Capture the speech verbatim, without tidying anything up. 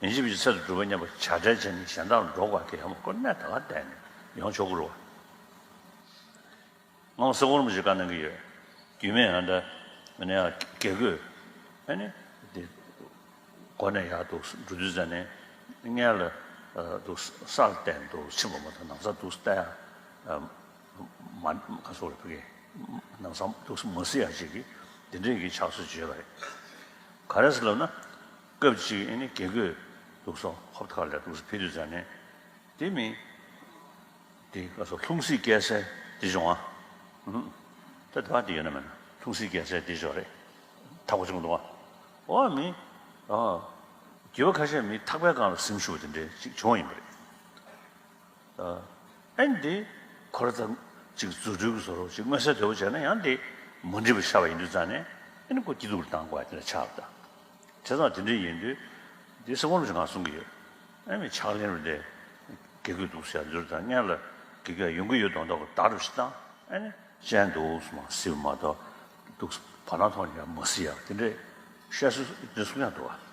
ཡིན་གཅིག་མིན་གཅིག་ཚེ་དང་སྒྲུབ་པ་མཉམ་པ་བྱ་བྲལ་བྱས་ནས་གཞན་དག་ལ་འགྲོ་དགོས་ཀྱི་ཡོད་མ་ཁོ་གནས་ད་ག་བསྡད་ནས་ཡོང་ཆོག་གི་རེད་བ། ང་ལ་སེ་གོལ་རིན་པོ་ཆེས་བཀའ་གནང་གི་ཡོད། རྒྱུད་སྨད་ང་འདྲ་མི་ནས་ཡང་དགེ་བསྐོས་ཨ་ནི་དེ་སྒོ་ནས་ཡར་འདུག་འགྲོ་དུས་ཙ་ནས་སྔན་ལ་འདུག་ས་ལ་བསྟན་འདུག་ཕྱིན་པ་མ་གཏོགས་ནང་ས་འདུག་བལྟ་ཡ་མ་ག་སོགས་རེད་ཕ་གི་ནང་ས་འདུག་མ་གཟིགས་ཡ་ཅིག་གི་དེ་འདྲའི་གི་ཕྱག་སྲོལ་བྱས་པ་རེད། ག་རེ་ཟེར་ལབ་ན་སྐབས་གཅིག་ཨ་ནི་དགེ་བསྐོས་འདུག་སོ་ཧོབ་ཐག་ལ་འདུག་ཕེབས་དུས་ཙ་ནས། དེ་མིན། དེ་ག་སོ་ལྷུང་བཟེད་སྐྱེལ་སའི་དེ་བྱུང་ཨ། ད་དེ་བ་དེ་ཡོད་ན་མེད་ན་ལྷུང་བཟེད་སྐྱེལ་སའི་དེ་བྱུང་རེད། ཐག་པ་བྱུང་འདུག་ཨ། འོ་མི། ཨ། རྒྱུད་པ་ཁ་ཤས་མི་ཐག་པའི་སྒང་ལ་གཟིམ་བཞུགས་དེ་འདྲའི་ཅིག་བྱུང་ཡིན་པ་རེད། ཨ་ནི་དེ་ཁོ་ར་ཚང་ཅིག་རྫུ་འཕྲུལ་གྱི་བཟོ་རོགས་ཅིག་མངོན་གསལ་དོད་པོ་བྱས་ན་ཡང་དེ་མ་འགྲིག་པ་ཤར་བ་ཡིན་དུས་ཙང་ནས་ཨ་ནི་ཁོ་སྐྱིད་སྡུག་ལ་བཏང་དགོས་དེ་ལ་ཆགས་པ་དང་། བྱས་ཙང་དེ་འདྲ་ཡིན་དུས། འདི་སེ་གོལ་རིན་པོ་ཆེས་ང་གསུང་གི་ཡོད། ཨ་ནི་ཕྱག་ལེན་རུ་དེ། དགེ་བསྐོས་འདུག་ཟེར་འདུག་དང་སྔན་ལ་དགེ་བསྐོས་ཡོང་གི་ཡོད་མདོག་མདོག་གི་བརྡ་རུ་ཞིག་བཏང་ཨ་ནི་ཅན་འདུག་སུ་མ་སྲིད་མ་གཏོགས་འདུག་བར་སྣང་ཐོག་ནས་ཡང་མ་སྲིད་ཡ་དེ་འདྲས་བཤད་སྲོལ་འདི་གསུང་ཡ་འདུག་བ།